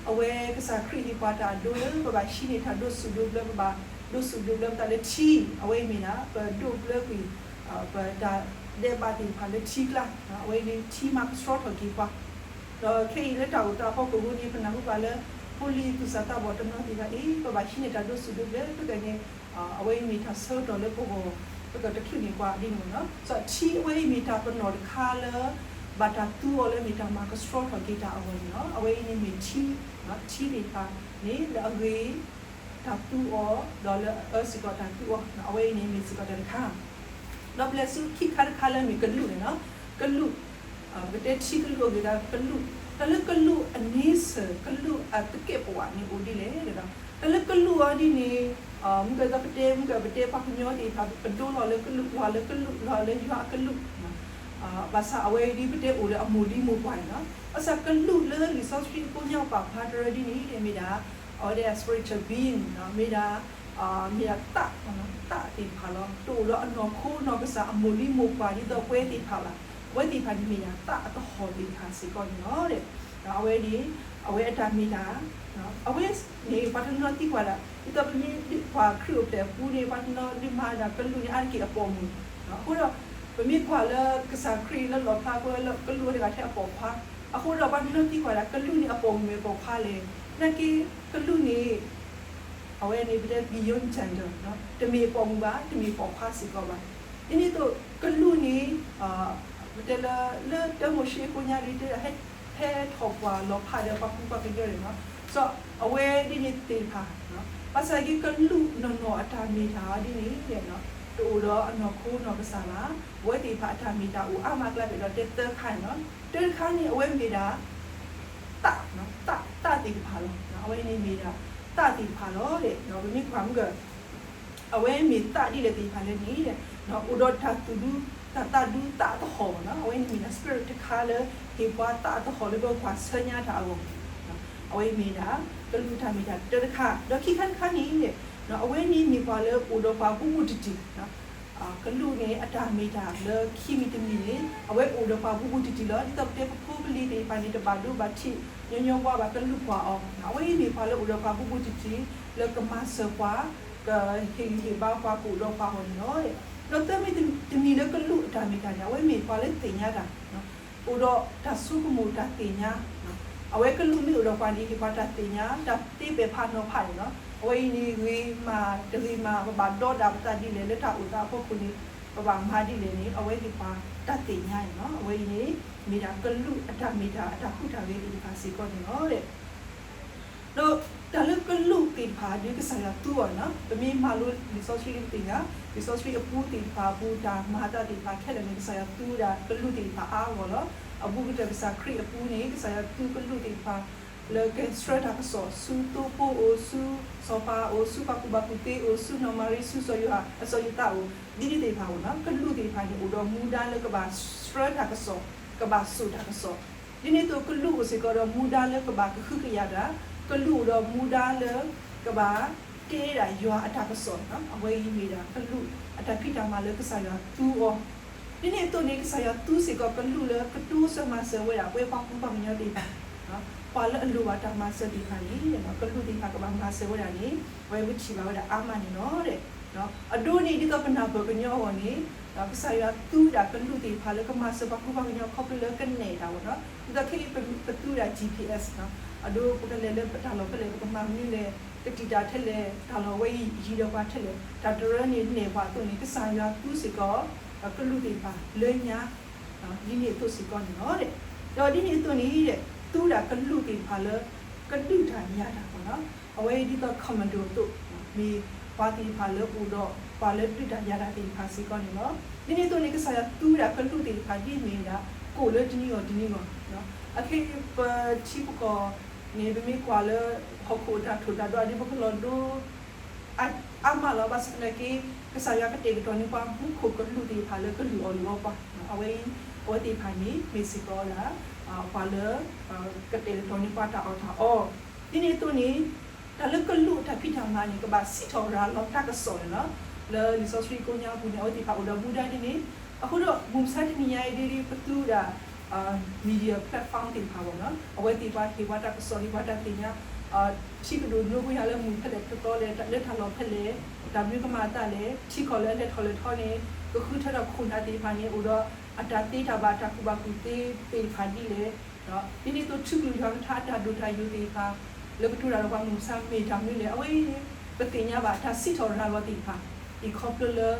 အဝဲကစၢ်ခရံာ်ဟ့ၣ်ပှၤတၢ်အဒိလၢ ပဘၣ်ဟံးန့ၢ်တၢ်ဒိးဆူၣ်ဒိးဘျၢ, ပဘၣ်ဒိးဆူၣ်ဒိးဘျၢပသးလၢထံ, အဝဲအံၤမ့ၢ်ဒၣ် ပဒိးဘျၢကွံာ် ပတၢ်ဒဲးဘးသ့ၣ်တဖၣ်လၢထံကျါ, အဝဲအံၤန့ၣ်ထံမၤကဆှီထီၣ်က့ၤပှၤ ဒီးခဲအံၤလၢတၢ်အိၣ်သးအဖီခိၣ်အဃိန့ၣ် ပနၢ်ဟူဘၣ်လၢ ဖိလံၤသူၣ်စၢ်သးဘီၣ်တနီၤသ့ၣ်တဖၣ်အံၤ ပဘၣ်ဟံးန့ၢ်တၢ်ဒိးဆူၣ်ဒိးဘျၢ ခဲကနံၣ်န့ၣ် အဝဲအံၤမ့ၢ်တၢ်ဆၢကတီၢ်လၢပဂီၢ် ပကတချုးန့ၢ်ပှၤဒ်န့ၣ်လီၤ. ဒီးထံအဝဲအံၤမ့ၢ်တၢ်ပနီၣ်တခါလၢ ဘၣ်တၢ်သူအီၤလၢမ့ၢ်တၢ်မၤကဆှီထီၣ်က့ၤတၢ်အဂီၢ်န့ၣ်လီၤ. အဝဲအံၤန့ၣ်မ့ၢ်ထံ, ထံသ့ၣ်တဖၣ်န့ၣ်လၢအဂ့ၤ တၢ်သူအီၤ ဒီးလၢအအၢစ့ၢ်ကီးတၢ်သူအီၤ အဝဲအံၤန့ၣ်မ့ၢ်စ့ၢ်ကီးတၢ်တခါ ဒီးပလဲၤဆူခံခါတခါလၢမ့ၢ်ကလူးန့ၣ်လီၤ. ကလူး ပတဲထံကလူးအဂ့ၢ်ဒ်ကလူး, တၢ်လၢကလူးအန့ဆၢၣ် ကလူးအသကဲးပဝးန့ၣ်အိၣ်ဒ်လဲၣ်ဒီး တၢ်လၢကလူးအီၤဒ်န့ၣ် မ့ၢ်ကပတဲ မ့ၢ်ကပတဲပှၤကညီသ့ၣ်တဖၣ် ပဒိလီၤလၢကလူး လီၤလၢကလူး လီၤလၢယွၤအကလူး ဘၣ်ဆၣ်အဝဲဒ်ပတဲအိၣ်လၢအမိၢ်လံၤမိၢ်ပှၢ်န့ၣ်လီၤ. ဘၣ်ဆၣ်ကလူးလၢလံာ်စီဆှံကိညါပာ်ဖျါတရၢဒ်န့ၣ် မ့ၢ်ဒၣ် အဝဲဒၣ် spiritual being မ့ၢ်ဒၣ် မ့ၢ်ဒၣ်သး သးသ့ၣ်တဖၣ်လီၤ. တအိၣ်ဒီးအနီၢ်ခိနီၢ်ကစၢ်အမိၢ်လံၤမိၢ်ပှၢ်ဒ်သိးပဝဲသ့ၣ်တဖၣ်ဘၣ်. အဝဲသ့ၣ်တဖၣ်န့ၣ်မ့ၢ်ဒၣ်သးအကဟီၣ်သ့ၣ်တဖၣ်စ့ၢ်ကီးန့ၣ်လီၤ. အဝဲန့ၣ် အဝဲအတၢ်မ့ၢ်ဒၣ် အဝဲန့ၣ် ပှၤတနီၤသံကွၢ်ဒၣ် ဒ်သိးပမ့ၢ်ပှၤခရံာ်အိၣ်ဖျဲၣ်အပူၤန့ၣ် ပှၤတနီၤဒုးမၤဒၣ်ကလူးန့ၣ်အါတက့ၢ်အပိာ်မုၣ်. အဃိဒီး ပမ့ၢ်ကွၢ်လၢကစၢ်ခရံာ်လၢလီၣ်ဖျါကွံာ်လၢကလူးအတဂၤထဲအပိာ်ခွါ, အဃိဒီးပှၤတနီၤသံကွၢ်ဒၣ် ကလူးန့ၣ်အပိာ်မုၣ်မ့ၢ်ပိာ်ခွါလဲၣ်. နာ်က့ ကလူးန့ၣ် အဝဲန့ၣ်ပတဲ beyond gender တမ့ၢ်ပိာ်မုၣ်ဘၣ် တမ့ၢ်ပိာ်ခွါစ့ၢ်ကီးဘၣ်. ဒ်န့ၣ်အသိး ကလူးန့ၣ် ပတဲလၢ လၢတၢမိၤၡ့အဃိညါဒ်တဲ ဟဲထီၣ်ပှၤလီၤဖးဒီးပှၤကူပှၤကညီန့ၣ်လီၤ. စီၤအဝဲဒ်န့ၣ်သ့ၣ်တဖၣ် ဘၣ်ဆၣ်က့ကလူးနီၢ်နီၢ်အတၢ်မ့ၢ်တၢ်ဒ်န့ၣ် တအိၣ်ဒီးအနီၢ်ခိနီၢ်ကစၢ်ဘၣ်. အဝဲသ့ၣ်တဖၣ်အတၢ်မ့ၢ်တၢ်အိၣ်အါမးအကျါ ပအဲၣ်ဒိးတဲသၢခါန့ၣ်လီၤ. တၢတခါန့ၣ် အဝဲမ့ၢ်ဒၣ် သး သးသ့ၣ်တဖၣ်လီၤ. အဝဲန့ၣ်မ့ၢ်ဒၣ်သးသ့ၣ်တဖၣ်လီၤ. ပမ့ၢ်ကွၢ်မ့ၢ်က အဝဲမ့ၢ်သးဒ်လဲၣ်သ့ၣ်တဖၣ်လဲၣ်န့ၣ် အိၣ်ဒီးတၢ်သူၣ်ဒူ တၢ်သးဒူ သးသဟီၣ်လီၤ. အဝဲန့ၣ်မ့ၢ်ဒၣ် spirit တခါလၢ ဟ့ၣ်ပှၤသးသဟီၣ်လၢပကွၢ်ဆၢညါတၢ်အဂီၢ်, အဝဲမ့ၢ်ဒၣ် ကလူးတၢ်မ့ၢ်တၢ်တၢတခါ, ဒီးခံခါတခါန့ၣ် အဝဲန့ၣ်မ့ၢ်ပှၤလၢအိၣ်ဒီးပှၤဘူးဘူးတံၢ်တံၢ် ကလူးန့ၣ် အတၢ်မ့ၢ်တၢ်လၢခံမံၤတမံၤန့ၣ် အဝဲအိၣ်ဒီးပှၤဘူးဘူးတံၢ်တံၢ်လီၤ. ဒ်သိးပတဲပဖိပလံၤသ့ၣ်တဖၣ်န့ၣ် တဘၣ်ဒိဘၣ်ထံး ညီညီဝါဘၣ် ကလူးကွၢ်အီၤ, အဝဲအံၤမ့ၢ်ပှၤလၢအိၣ်ဒီးပှၤဘူးဘူးတံၢ်တံၢ် လၢကမၤစၢၤပှၤ ကဟ့ၣ်ဂံၢ်ဟ့ၣ်ဘါပှၤ ကအိၣ်ဒီးပှၤအဂီၢ်န့ၣ်လီၤ. ဒီးသၢမံၤတမံၤလၢကလူးအတၢ်မ့ၢ်တၢ်န့ၣ် အဝဲမ့ၢ်ပှၤလၢသ့ၣ်ညါတၢ် အိၣ်ဒီးတၢ်ဆိကမိၣ်တၢ်သ့ၣ်ညါ, အဝဲကလူးမ့ၢ်အိၣ်ဒီးပှၤန့ၣ် ဟ့ၣ်ပှၤတၢ်သ့ၣ်ညါ တၢ်သ့ပဲာ်ဖးနီၤဖးန့ၣ်လီၤ. အဝဲအံၤန့ၣ် ဂ့ၤမးတဂ့ၤမး ပဘၣ်ဒီဒၣ်ပသးဒ်လဲၣ် လၢတၢ်အိၣ်သးအဖီခိၣ်န့ၣ် ပဘၣ်မၤဒ်လဲၣ်န့ၣ် အဝဲဟ့ၣ်ပှၤတၢ်သ့ၣ်ညါန့ၣ်လီၤ. အဝဲအံၤန့ၣ် မ့ၢ်ဒၣ်ကလူးအတၢ်မ့ၢ်တၢ် အတၢ်ဟူးတၢ်ဂဲၤသ့ၣ်တဖၣ်စ့ၢ်ကီးန့ၣ်လီၤ. ဒီးတၢ်လၢကလူးသ့ၣ်တဖၣ်ဒ်ကစၢ်ယွၤသူအီၤန့ၣ်လီၤ. ပမ့ၢ်မၤလိလံာ်စီဆှံဒ်ပသ့ၣ်ညါ လံာ်စီဆှံအပူသ့ၣ်တဖၣ်အပူၤ တၢ်မၤအသးသ့ၣ်တဖၣ်ခဲလၢာ်န့ၣ် ကစၢ်ယွၤသူဝဲဒၣ်ကလူးသ့ၣ်တဖၣ်အါအါဂီၢ်ဂီၢ်လီၤ. အဘူးကတၢၢ်ကစၢ်ခရံာ်အပူန့ၣ် ကစၢ်ယွၤသူကလူးသ့ၣ်တဖၣ် လၢကဆှၢတၢ်ကစီၣ် ဆူသိဖိအိၣ် ဆူစီၤပၤအိၣ် ဆူပှၤကူၣ်ဘၣ်ကူၣ်သ့အိၣ် ဆူနီၢ်မၤရံ ဆူစီၤယိၤဟၣ် စီၤယိၤသးအိၣ် ဒ်န့ၣ်သ့ၣ်တဖၣ်အိၣ်န့ၣ်လီၤ. ကလူးသ့ၣ်တဖၣ်န့ၣ် အိၣ်ဒီးမူဒါလၢကဘၣ်ဆှၢတၢ်ကစီၣ် ကဘၣ်စိာ်တၢ်ကစီၣ် ဒ်န့ၣ်အသိး ကလူးအိၣ်စ့ၢ်ကီးဒီးမူဒါလၢကဘၣ်ကဟုကယာ်တၢ်, ကလူးအိၣ်ဒီးမူဒါလၢကဘၣ်တဲဒၣ်ယွၤအတၢ်ကစီၣ်န့ၣ်လီၤ. အဝဲအံၤမ့ၢ်ဒၣ်ကလူးအတၢ်ဖံးတၢ်မၤလၢကစၢ်ယွၤသူအီၤ ဒ်န့ၣ်အသိးန့ၣ် ကစၢ်ယွၤသူစ့ၢ်ကီးကလူးလၢကတိစၢၤမၤစၢၤဝဲဒၣ် ပဝဲပှၤကူပှၤကညီသ့ၣ်တဖၣ်, ပှၤလၢအလိၣ်ဘၣ်တၢ်မၤစၢၤသ့ၣ်တဖၣ်န့ၣ် ကလူးသ့ၣ်တဖၣ်ကဘၣ်မၤစၢၤဝဲဒၣ်န့ၣ် အဝဲပထံၣ်ဘၣ်ဝဲဒၣ်အါမးန့ၣ်လီၤ. အဒိန့ၣ် ဒ်သိးပနၢ်ပၢၢ်ကညီအဂီၢ်န့ၣ် ကစၢ်ယွၤသူဝဲဒၣ်ကလူးသ့ၣ်တဖၣ်လၢကမၤစၢၤပှၤကူပှၤကညီခီဖျိလၢကနဲၣ်တၢ်ဝဲန့ၣ်လီၤ. ဒ်သိးခဲအံၤပသူဝဲဒၣ် G P S န့ၣ်လီၤ. အဒိပကလဲၤလၢပတၢ်လီၢ်ဖဲလဲၣ် ပကမၤမနုၤလဲၣ် ကတံာ်တာ်ထဲလဲၣ် တၢ်လီၢ်ဝဲအံၤယံၤဒီးပှၤထဲလဲၣ် တၢ်တရၢန့ၣ်နဲၣ်ပှၤအသိးန့ၣ် ကစၢ်ယွၤသူစ့ၢ်ကီး ကလူးသ့ၣ်တဖၣ်လၢညါ ဒ်န့ၣ်အသိးစ့ၢ်ကီးန့ၣ်လီၤ. ဒီးဒ်န့ၣ်အသိးန့ၣ် သူဝဲဒၣ်ကလူးသ့ၣ်တဖၣ်လၢ ကဒုးတၢ်ယၤတၢ်န့ၣ်လီၤ. အဝဲဒ်သိး commando အသိး မ့ၢ်ပှၤသ့ၣ်တဖၣ်လၢအိၣ်ဒီး ပှၤလၢဒုးတၢ်ယၤတၢ်သ့ၣ်တဖၣ်စ့ၢ်ကီးန့ၣ်လီၤ. ဒ်န့ၣ်အသိးန့ၣ် ကစၢ်ယွၤသူဝဲဒၣ်ကလူးသ့ၣ်တဖၣ်ဒ်မ့ၢ်ဝဲဒၣ် ကိၣ်လၢတနံၤအီၤတနံၤအဂီၢ်, အခဲအံၤပထံပကီၢ်န့ၣ် ပမ့ၢ်ကွၢ်လၢဟီၣ်ခိၣ်အတၢ်ထိၣ်တၢ်ဒိးဒ်ပကလီၤဒိ အါမးလီၤ. ဘၣ်ဆၣ်သနာ်က့ ကစၢ်ယွၤကတဲာ်ကတီၤန့ၢ်ပှၤမူခိၣ်ကလူးသ့ၣ်တဖၣ်လၢကလုၢ်အီၣ်လုၢ်အီပှၤ, အဝဲအံၤ အဝဲသ့ၣ်တဖၣ်န့ၣ် မ့ၢ်စ့ၢ်ကီးဝဲဒၣ် ပှၤလၢ ကတဲာ်ကတီၤန့ၢ်ပှၤတၢ်အီၣ်တၢ်အီ, ဒ်န့ၣ်အသိးန့ၣ် တၢ်လၢကလူးအတၢ်ဖံးတၢ်မၤန့ၣ် ကဘၣ်စံးထီၣ်ရၤလီၤတၢ်ကစီၣ်န့ၣ်လီၤ. လၢလံာ်စီဆှံကိးညါပူၤန့ၣ် အဝဲသ့ၣ်တဖၣ်အိၣ်ဒီးမူဒါဒ်န့ၣ်, အဃိဒီးမုၢ်မဆါတနံၤညါအံၤဒ်ပသူဝဲဒၣ် media platform သ့ၣ်တဖၣ်အဂီၢ်န့ၣ်လီၤ, အဝဲသ့ၣ်တဖၣ်ဟ့ၣ်ပှၤတၢ်ကစီၣ် ဟ့ၣ်ပှၤတၢ်သ့ၣ်ညါ ထံကဒိၣ်နိကယၤလၢမုၢ်ဖဲလဲၣ်တသီလဲၣ်, လၢတၢ်လီၢ်ဖဲလဲၣ်, တၢ်မနုၤကမၤအသးလဲၣ်, ထံကီၢ်လၢအလဲၤထီၣ်လဲၤထီန့ၣ် ကဃုထၢထီၣ်ခိၣ်နၢ်သ့ၣ်တဖၣ်န့ၣ် အိၣ်ဒီးအတၢ်သ့တၢ်ဘၣ် တၢ်ကူၣ်ဘၣ်ကူၣ်သ့သ့ၣ်တဖၣ်ဒ်လဲၣ်, ဒ်န့ၣ်အသိးထူကလုၢ်ယွၤကထါအတၢ်ဒိၣ်တၢ်ယိာ်သ့ၣ်တဖၣ် လၢကတိၤတၢ်ဒီးပှၤမုၢ်မဆါမ့ၢ်တၢ်မနုၤလဲၣ်, အဝဲအံၤန့ၣ် ပသ့ၣ်ညါဘၣ်တၢ်စံးထီၣ်ရၤလီၤသ့ၣ်တဖၣ်, အံၤခီဖျိလၢ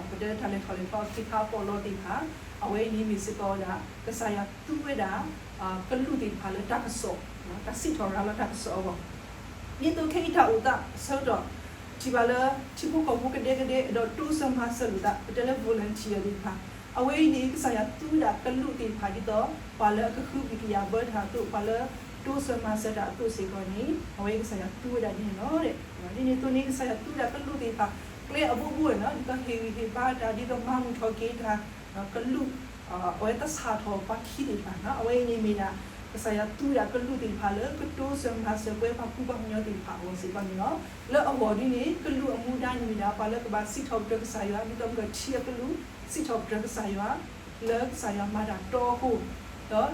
ပတဲတၢ်လဲၤထီၣ်လဲၤထီအခ့ခါအပီးလီသ့ၣ်တဖၣ်, အဝဲအံၤန့ၣ်မ့ၢ်စ့ၢ်ကီးဝဲဒၣ် ကစၢ်ယွၤသူဝဲဒၣ် ကလူးသ့ၣ်တဖၣ်လၢတၢ်ကစီၣ်, တၢ်စံးထီၣ်ရၤလီၤတၢ်ကစီၣ်အဂီၢ်, ဒ်သိးခဲအံၤတၢ်အိၣ်သးအဆၢကတီၢ် ထံၣ်ဘၣ်လၢ ထံဖိကီၢ်ဖိကဒဲကဒဲ အဲၣ်ဒိးတိစၢၤမၤစၢၤလိာ်သး ပတဲလၢ volunteer သ့ၣ်တဖၣ်, အဝဲအံၤန့ၣ် ကစၢ်ယွၤသူဝဲဒၣ်ကလူးသ့ၣ်တဖၣ်ဒ်သိး ပှၤလၢအကဃုပံၤကယာ်ဘၢတၢ်အသိး ပှၤလၢတိစၢၤမၤစၢၤတၢ်အသိးစ့ၢ်ကီးန့ၣ် အဝဲကစၢ်ယွၤသူဝဲဒၣ်ဒ်န့ၣ်လီၤ. ဒ်န့ၣ်အသိးန့ၣ် ကစၢ်ယွၤသူဝဲဒၣ်ကလူးသ့ၣ်တဖၣ် ကျဲအဘိဘိန့ၣ်လီၤ, ဒ်သိးဟ့ၣ်ဂံၢ်ဟ့ၣ်ဘါတၢ် ဒ်သိးမၤမုာ်ထီၣ်က့ၤတၢ် ကလူး အဝဲသဆၣ်ထီၣ်ပှၤခံသ့ၣ်တဖၣ်န့ၣ်လီၤ, အဝဲအံၤန့ၣ်မ့ၢ်ဒၣ် ကစၢ်ယွၤသူဝဲဒၣ်ကလူးသ့ၣ်တဖၣ်လၢကတိစၢၤမၤစၢၤပှၤကူပှၤကညီသ့ၣ်တဖၣ်အဂီၢ်စ့ၢ်ကီးန့ၣ်လီၤ. လၢအဂီၢ်ဒ်န့ၣ် ကလူးအမူဒါန့ၣ်မ့ၢ်ဒၣ် ပှၤလၢကဘၣ်စံးထီၣ်ပတြၢၤကစၢ်ယွၤ ဒ်သိးမ့ၢ်ထံအကလူး စံးထီၣ်ပတြၢၤကစၢ်ယွၤ လၢကစၢ်ယွၤမၤတၢ်တီအဃိ,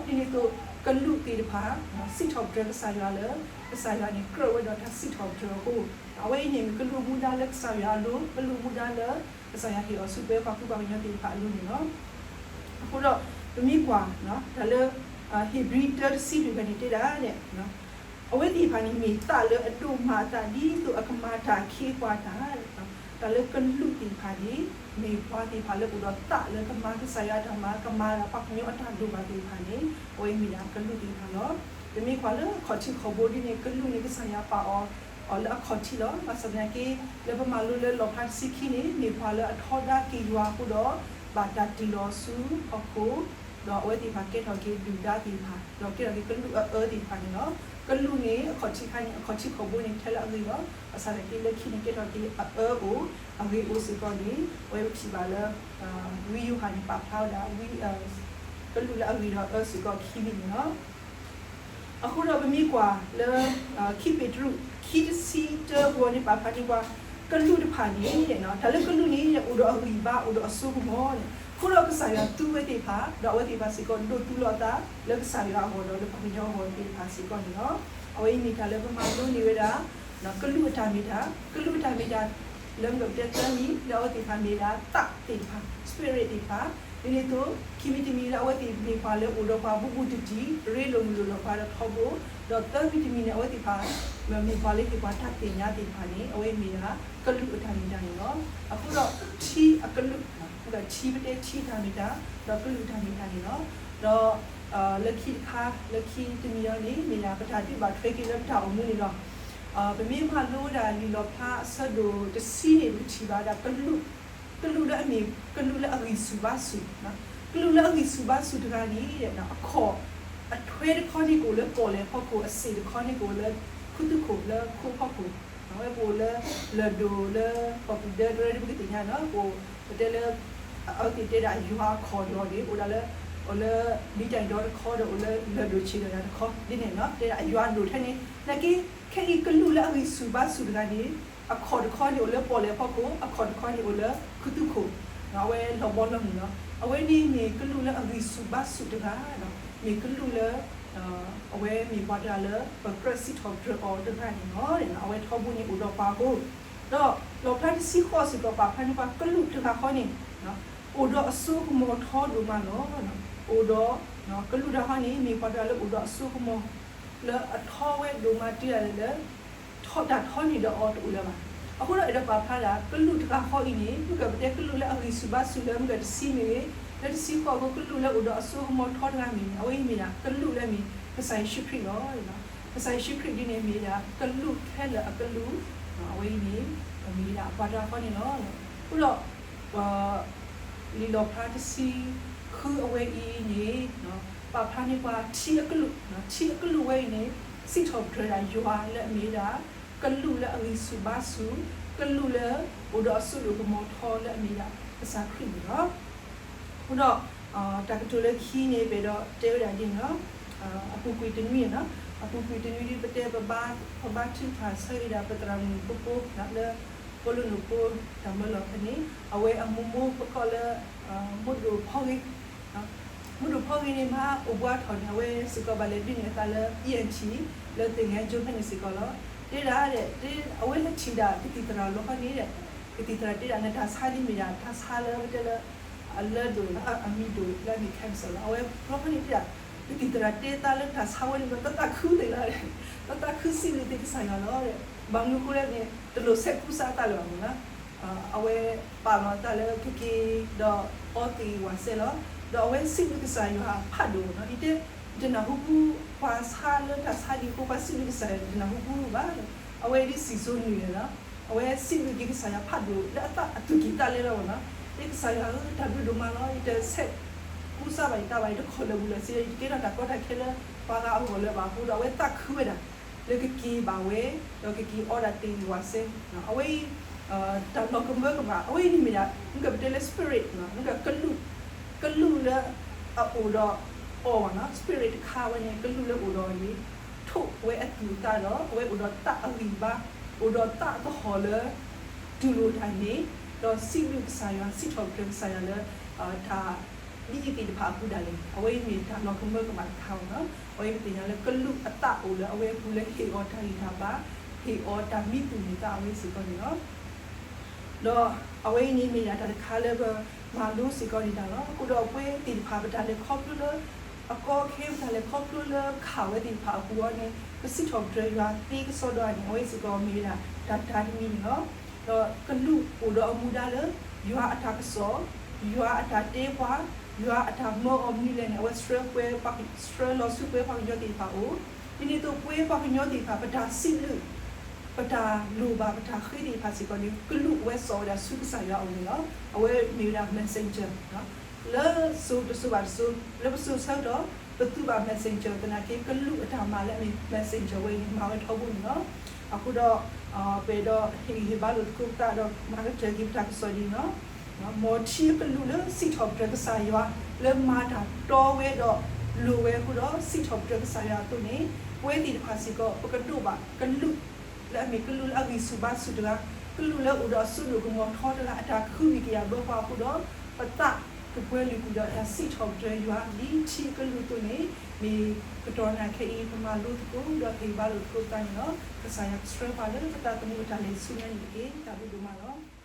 ဒီးဒ်န့ၣ်အသိး ကလူးသ့ၣ်တဖၣ် စံးထီၣ်ပတြၢၤကစၢ်ယွၤလၢ ကစၢ်ယွၤန့ၣ်ကြၢးဝဲဒီးတၢ်စံးထီၣ်ပတြၢၤအဃိ, အဝဲအံၤန့ၣ်မ့ၢ်ကလူးအမူဒါလၢကစၢ်ယွၤအလိၤ, ကလူးအမူဒါလၢ ကစၢ်ယွၤဟ့ၣ်အီၤဆူပှၤကူပှၤကညီသ့ၣ်တဖၣ်အလိၤန့ၣ်လီၤ. အဃိဒီး ပမ့ၢ်ကွၢ် တၢ်လၢ ဧ့ၤဘြံၤတၢတဆံလွံၢ်ဖဲန့ၣ်တဲဒၣ်န့ၣ် အဝဲသ့ၣ်တဖၣ်န့ၣ်မ့ၢ်သးလၢအဒိၣ်မးအသးဒ်သိးအကမၤတၢ်အခ့အပှၤတၢ်, တၢ်လၢကလူးသ့ၣ်တဖၣ်န့ၣ် မ့ၢ်ပှၤသ့ၣ်တဖၣ်လၢအိၣ်ဒီးသးလၢကမၤကစၢ်ယွၤအတၢ်မၤ ကမၤဒီးပှၤကညီအတၢ်ဒိၣ်ဘၣ်သ့ၣ်တဖၣ်န့ၣ် အဝဲမ့ၢ်ဒၣ်ကလူးသ့ၣ်တဖၣ်လီၤ. ပမ့ၢ်ကွၢ်လၢအခီၣ်ထံးခီၣ်ဘိဒ်န့ၣ် ကလူးန့ၣ်ကစၢ်ယွၤပာ်အီၤ အီၤလၢအခီၣ်ထံးလီၤ. ဘၣ်ဆၣ်သနာ်က့ လၢပမၤလိလၢလီၣ်ဖျါတဆံခံန့ၣ် မ့ၢ်ပှၤလၢအထီဒါက့ၤယွၤအဃိဒီး ဘၣ်တၢ်တ့ၢ်လီၤဆူဟီၣ်ခိၣ်, ဒီးအဝဲသ့ၣ်တဖၣ်ကဲထီၣ်က့ၤဒုၣ်ဒါသ့ၣ်တဖၣ် ဒီးကဲထီၣ်က့ၤကလူးအအၢသ့ၣ်တဖၣ်န့ၣ်လီၤ. ကလူးန့ၣ် အခီၣ်ထံးခါန့ၣ် အခီၣ်ထံးခီၣ်ဘိန့ၣ် ထဲလၢအဂ့ၤလီၤ. ဘၣ်ဆၣ်သနာ်က့ လၢခံန့ၣ်ကဲထီၣ်က့ၤအအၢအိၣ် အဂ့ၤအိၣ်စ့ၢ်ကီးန့ၣ် အဝဲပထံၣ်ဘၣ်လၢ ဝံယိၤဟၣ်န့ၣ် ပာ်ဖျါဝဲဒၣ် ကလူးလၢအဂ့ၤဒီးအအၢစ့ၢ်ကီးခံမံၤန့ၣ်လီၤ. အဃိဒီးပမ့ၢ်ကွၢ်လၢ ခံပ့းတရူး ခံတဆံတၢအဂီၢ်န့ၣ် ပာ်ဖျါန့ၢ်ပှၤ ကလူးတဖၣ်န့ၣ် တၢ်လၢကလူးန့ၣ် အိၣ်ဒီးအဂံၢ်ဘါ အိၣ်ဒီးအစိကမီၤန့ၣ် အဃိဒီးကစၢ်ယွၤသူဝဲသ့ၣ်တဖၣ် ဒီးအဝဲသ့ၣ်တဖၣ်စ့ၢ်ကီး ဒိးသူလီၤအသးလၢကစၢ်ယွၤအဂီၢ် ဒီးလၢပှၤကညီအဂီၢ်သ့ၣ်တဖၣ်စ့ၢ်ကီးန့ၣ်လီၤ. အဝဲအံၤမ့ၢ်တၢ်လၢပမၤလိန့ၢ်ဝဲဒၣ် ကလူးအတၢ်မ့ၢ်တၢ်, ကလူးအတၢ်မ့ၢ်တၢ် လၢမုၢ်ကပတဲသၢမံၤ လၢအဝဲသ့ၣ်တဖၣ်မ့ၢ်ဒၣ်သးသ့ၣ်တဖၣ် spirit သ့ၣ်တဖၣ်, ဒ်န့ၣ်အသိး ခံမံၤတမံၤလၢအဝဲသ့ၣ်မ့ၢ်ပှၤလၢအိၣ်ဒီးပှၤဘူးဘူးတံၢ်တံၢ် ရ့လိာ်မုာ်လိာ်ဒီးပှၤဒီးထီဘိ, ဒီးသၢမံၤတမံၤန့ၣ် အဝဲသ့ၣ်တဖၣ် မ့ၢ်ပှၤလၢဟ့ၣ်ပှၤတၢ်သ့ၣ်ညါသ့ၣ်တဖၣ်န့ၣ် အဝဲမ့ၢ်ဒၣ် ကလူးအတၢ်မ့ၢ်တၢ်န့ၣ်လီၤ. အဃိဒီးထံအကလူး, ထံပတဲထံအတၢ်မ့ၢ်တၢ်, ဒီးကလူးအတၢ်မ့ၢ်တၢ်န့ၣ်လီၤ. ဒီး လၢခံတခါ လၢခံတမံၤအံၤန့ၣ် မ့ၢ်ဒၣ်ပတၢ်ဒုးဘၣ်ထွဲက့ၤလၢပတၢ်အိၣ်မူန့ၣ်လီၤ. ပမ့ၢ်မၤလိဝဲဒၣ်လံာ်လီၣ်ဖျါအဆၢဒိၣ်တဆံန့ၣ် ပကထံၣ်ဘၣ်ဝဲဒၣ် ကလူးလၢအမ့ၢ် ကလူးလၢအဂံၢ်ဆူၣ်ဘါဆူၣ်, ကလူးလၢအဂံၢ်ဆူၣ်ဘါဆူၣ်တဂၤန့ၣ် အခီၣ် အထွဲတခီန့ၣ်ကအိၣ်လၢပီၣ်လဲၣ်ဖီခိၣ်, အစ့ၣ်တခီန့ၣ်ကအိၣ်လၢခူသူၣ်ခိၣ်လၢခိဖီခိၣ်, အဝဲကအိၣ်လၢ လၢၢ်ဒိၣ်လၢ ပီၣ်ပံၣ်ဒၢတရၢဒ်ပကသ့ၣ်ညါန့ၣ် ကအိၣ် ပတဲလၢ အဝဲသ့ၣ်တဲဒၣ်ယွၤအခီၣ်ဒိၣ်န့ၣ် အိၣ်ဒၣ်လၢ အိၣ်လၢ မံတၢ်အံၤဒီတခီဒီး အိၣ်လၢလၢၢ်ဒိၣ်ဆံးဒီးယၤတခီ ဒ်န့ၣ်နီၤ တဲဒၣ်ယွၤဒိၣ်ထဲန့ၣ် နာ်က့ ခဲအံၤကလူးလၢအဂံၢ်ဆူၣ်ဘါဆူၣ်တဂၤန့ၣ် အခီၣ်တခီန့ၣ်အိၣ်လၢပီၣ်လဲၣ်ဖီခိၣ်, အခီၣ်တခီန့ၣ်အိၣ်လၢခူသူၣ်ခိၣ်, အဝဲလီၤဘီလီၤမုၢ်လီၤ. အဝဲန့ၣ်မ့ၢ်ကလူးလၢအဂံၢ်ဆူၣ်ဘါဆူၣ်တဂၤ, မ့ၢ်ကလူးလၢ အဝဲမ့ၢ်ပှၤတဂၤလၢ ပကြၢးစံးထီၣ်ပတြၢၤအီၤတဂၤန့ၣ်လီၤ. အဝဲထီဘိန့ၣ်အိၣ်ဒီးပှၤအဃိ, ဒီးလီၣ်ဖျါတဆံဃိးစ့ၢ်ကီးပာ်ဖျါန့ၢ်ပှၤကလူးတဂၤဃီန့ၣ် အိၣ်ဒီးအစိကမီၤထီဒိၣ်မးလီၤ. အိၣ်ဒီး ကလူးတဂၤဃီန့ၣ် မ့ၢ်ပှၤတဂၤလၢအိၣ်ဒီးအစိကမီၤ လၢအထီဝဲဒိၣ်မးတုၤဒၣ်လဲာ်လၢ ထီၣ်တၢ်ထီန့ၢ်ဒီးအီၤတအိၣ်လၢၤဘၣ်. အဃိဒီးအဲၣ်ဒိးပာ်ဖျါဒၣ် ကလူးတဂၤဃီအံၤန့ၣ် မ့ၢ်ကပတဲကလူးလၢအဂံၢ်ဆူၣ်ဘါဆူၣ်လၢမ့ၢ်ကတဆံမ့ၢ်ဂ့ၤ, လၢတဆံဃိးအဃိ ကလူးလၢအိၣ်ဒီးအစိကမီၤထီတဂၤမ့ၢ်န့ၣ် အဝဲအံၤမ့ၢ်ဒၣ်ကလူးလၢအမ့ၢ် ကစၢ်ယ့ၣ်ၡူးခရံာ်လီၤ. ကစၢ်ယ့ၣ်ၡူးခရံာ်ဒ်န့ၣ်မ့ၢ်ဒၣ် ကလူးခဲလၢာ်အကလူး, အဝဲအံၤန့ၣ် မ့ၢ်ဒၣ်ပှၤတဂၤဃီန့ၣ်လီၤ. အဃိဒီး လံာ်လီၣ်ဖျါတဆံဃုအဝဲအံၤန့ၣ် ပာ်ဖျါန့ၢ်ပှၤထံအကလုာ်, ထံအကလုာ်ဝဲအံၤန့ၣ် စံးထီၣ်ပတြၢၤဒၣ်ယွၤလၢအမ့ၢ်ဒၣ် ကလူးလၢအဂံၢ်ဆူၣ်ဘါဆူၣ်, ကလူးလၢအိၣ်ဒီးအစိဒိၣ်ကမီၤထီလၢအမ့ၢ်ဒၣ်ကစၢ်ခရံာ်န့ၣ်လီၤ. အဃိဒီး တၢ်ကတိၤလၢခံန့ၣ် ပအဲၣ်ဒိးတဲဝဲဒၣ်ဒ်န့ၣ်လီၤ. အပူၤကွံာ်တနွံန့ၣ်, အပူၤကွံာ်တနွံဒ်ပတဲ ပဘါထုကဖၣ်ဆၢက့ၤဒၣ် ပသရၣ်မုၣ်ဖိဖိလၢ ပီလိနူၢ်ဖိတၢ်မၢလီၤဖဲန့ၣ် အဝဲအမိၢ်မိၢ်ပကိးလၢ မိၢ်ဒိၣ်ဖီဂ့ၤ မိၢ်ဒိၣ်ဖီဂ့ၤန့ၣ် မဟါအိၣ်ဘှါထီၣ်န့ၣ် အဝဲစ့ၢ်ကီးဘၣ်လဲၤဒုးန့ၢ်အသးလၢ ENT လၢသ့ၣ်ငဲကၠိဖဲန့ၣ်စ့ၢ်ကီးလီၤ. တဲဒၣ်ဒဲး အဝဲလဲၤထံၣ်ဒၣ်ကသံၣ်သရၣ်လီၤခီန့ၣ်ဒီး ကသံၣ်သရၣ်တဲဒၣ် နတၢ်ဆါဒ်မ့ၢ်ဒၣ် တၢ်ဆါလၢပတဲလၢ အလၢဒိၣ် အမံၤဒိၣ်လၢအမ့ၢ် cancer လီၤ. အဝဲလီၤခီန့ၣ်တဲဒၣ် ကသံၣ်သရၣ်တဲသးလၢတၢ်ဆါဝဲန့ၣ် တၢ်သးခုသ့ၣ်လီၤ. တၢ်သးခုစံးဘျုးက့ၤကစၢ်ယွၤလီၤ. ဘၣ်မနုၤအဃိလဲၣ်န့ၣ် တလိၣ်ဆဲးကူစါအသးလၢၤဘၣ်မၢ်နီၤ အဝဲပာ်လီၤအသးလၢကက့ၤဒီးအီသံးဝးစဲလီၤ. ဒီးအဝဲစံးဘျုးကစၢ်ယွၤဖးဒိၣ်နီၤ. ယတဲ ယတနၢ်ဟူပူ ပှၤဆါလၢတၢ်ဆါဒ်အဃိ ပှၤစံးဘျုးကစၢ်ယွၤ ယတနၢ်ဟူပူဘၣ်. အဝဲဒ်စံၣ်စိၤနုာ်န့ၣ်လီၤ. အဝဲစံးဘျုးက့ၤကစၢ်ယွၤဖးဒိၣ်လၢအသးအသူၣ်ကံၢ်သးလဲလီၤမၢ်နီၤ. တဲကစၢ်ယွၤဧၢ တၢ်ဘျုးဒိၣ်မးလီၤ. ယတဆဲးကူစါဘၣ်ယသးဘၣ် ယတခီၣ်လၢာ်ဘူးလၢာ်စ့ ယတကဲထီၣ်တၢ်ကီတၢ်ခဲလၢပှၤဂၤအဂီၢ်လၢၤဘၣ်အဃိဒီး အဝဲသးခုဝဲဒၣ် လၢကက့ၤဘၣ်ဝဲ ဒီးကက့ၤအီဒၣ်သံးဝးစဲ အဝဲအံၤ တၢ်လီၤကမၢကမၣ် အဝဲအံၤန့ၣ်မ့ၢ်ဒၣ် မ့ၢ်ကပတဲလၢ spirit မ့ၢ်က ကလူးလၢအအိၣ်ဒီးအီၤမၢ်နီၤ. spirit တခါဝဲန့ၣ် ကလူးလၢအိၣ်ဒီးအီၤန့ၣ် ထိၣ်ဝဲအသူၣ်အသးဒီး အဝဲအိၣ်ဒီးသးအဂံၢ်အဘါ အိၣ်ဒီးသးသဟီၣ်လၢ တူၢ်လိာ်တၢ်န့ၣ် ဒီးစံးဘျုးကစၢ်ယွၤ စံးထီၣ်ပတြၢၤကစၢ်ယွၤလၢ တၢ် ဒ်အံၤသ့ၣ်တဖၣ်အပူၤဒၣ်လဲာ် အဝဲအံၤမ့ၢ်တၢ်လီၤကမၢကမၣ်တခါမၢ်နီၤ. အဝဲပသ့ၣ်ညါလၢကလူးအသးအိၣ်လၢအဝဲအပူၤလၢဟ့ၣ်အီၤတၢ်ဂံၢ်တၢ်ဘါ ဟ့ၣ်အီၤတၢ်မံသူၣ်မံသးအဝဲစ့ၢ်ကီးန့ၣ်လီၤ. ဒီးအဝဲအံၤန့ၣ်မ့ၢ်ဒၣ်တၢ်တခါလၢပမၤလိစ့ၢ်ကီးန့ၣ်တၢ်လီၤ. အဃိဒီးပဝဲသ့ၣ်တဖၣ်ပတၢ်လဲၤခီဖျိလၢ အကီအခဲ ပတၢ်လဲၤခီဖျိလၢခးဝဲသ့ၣ်တဖၣ်အပူၤအံၤန့ၣ် ပစံးထီၣ်ပတြၢၤယွၤသ့ကစီဒီန့ၣ် အဝဲစ့ၢ်ကီးမ့ၢ်ဝဲဒၣ်တၢ်တၢ်တမံၤန့ၣ်လီၤ. ဒီးကလူးအိၣ်ဒီးအမူဒါလၢ ယွၤအတၢ်ကစီၣ်, ယွၤအတၢ်တဲပှၤ, ယွၤအတၢ်မၢအီၤမနုၤလဲၣ်န့ၣ် အဝဲဆှၢပှဲၤ ဆှၢလီၤဆူပှဲၤပှၤကညီသ့ၣ်တဖၣ်အအိၣ်, ဒ်န့ၣ်အသိးပှဲၤပှၤကညီသ့ၣ်တဖၣ် ပတၢ်စံးဘျုး ပတၢ်လိၣ်ဘၣ်ပတၢ်ဃ့သ့ၣ်တဖၣ်စ့ၢ်ကီးန့ၣ် ကလူးဝဲစိာ်ဝဲဒၣ်ဆူကစၢ်ယွၤအအိၣ်န့ၣ်လီၤ. အဝဲမ့ၢ်ဝဲဒၣ် messenger လၢစိၤတစိၤဘၣ်တစိၤ လၢပစိၤဆၢကတီၢ် ပသူဘၣ် messenger သနာ်က့ ကလူးအတၢ်မၤလၢအမ့ၢ် messenger ဝဲအံၤန့ၣ် မၤဝဲထီဘိန့ၣ်လီၤ. အဃိဒီး ပအဲၣ်ဒိးဟ့ၣ်ဂံၢ်ဟ့ၣ်ဘါလိာ်သကိးပသးဒီးမၤကတၢၢ်က့ၤပတၢ်ကစီၣ်ဒ်န့ၣ်လီၤ. မ်ထံအကလူးလၢစံးထီၣ်ပတြၢၤကစၢ်ယွၤ လၢမၤတၢ်တီဝဲဒီးလိၣ်ဝဲအဃိဒီး စံးထီၣ်ပတြၢၤကစၢ်ယွၤအသိးန့ၣ် ပဝဲသ့ၣ်တဖၣ်စ့ၢ်ကီး ပကဒိးဘၣ်ကလူး လၢအမ့ၢ်ကလူးလၢအဂံၢ်ဆူၣ်ဘါဆူၣ်တဂၤ, ကလူးလၢအိၣ်ဒီးအစိဒိၣ်ကမီၤထီတဂၤ အတၢ်ခုဝံၤက့ၤအဘျီဃီအဃိဒီး ပသးကပှဲၤလုာ်ကွံာ်ဒီးတၢ်စံးထီၣ်ပတြၢၤယွၤ ဒ်ထံအကလူးအသိးန့ၣ် မ့ၢ်ကတီၢ်နၢ်ခဲအံၤ ပမၤလိသကိးဒီးဟ့ၣ်ဘါလိာ်သကိးပသးန့ၣ်လီၤ. ကစၢ်ယွၤကဆှၢပှၤလၢပသးသမူအတၢ်လဲၤဆူညါန့ၣ်တက့ၢ်. တၢ်ဘျုးဒိၣ်မးလီၤ.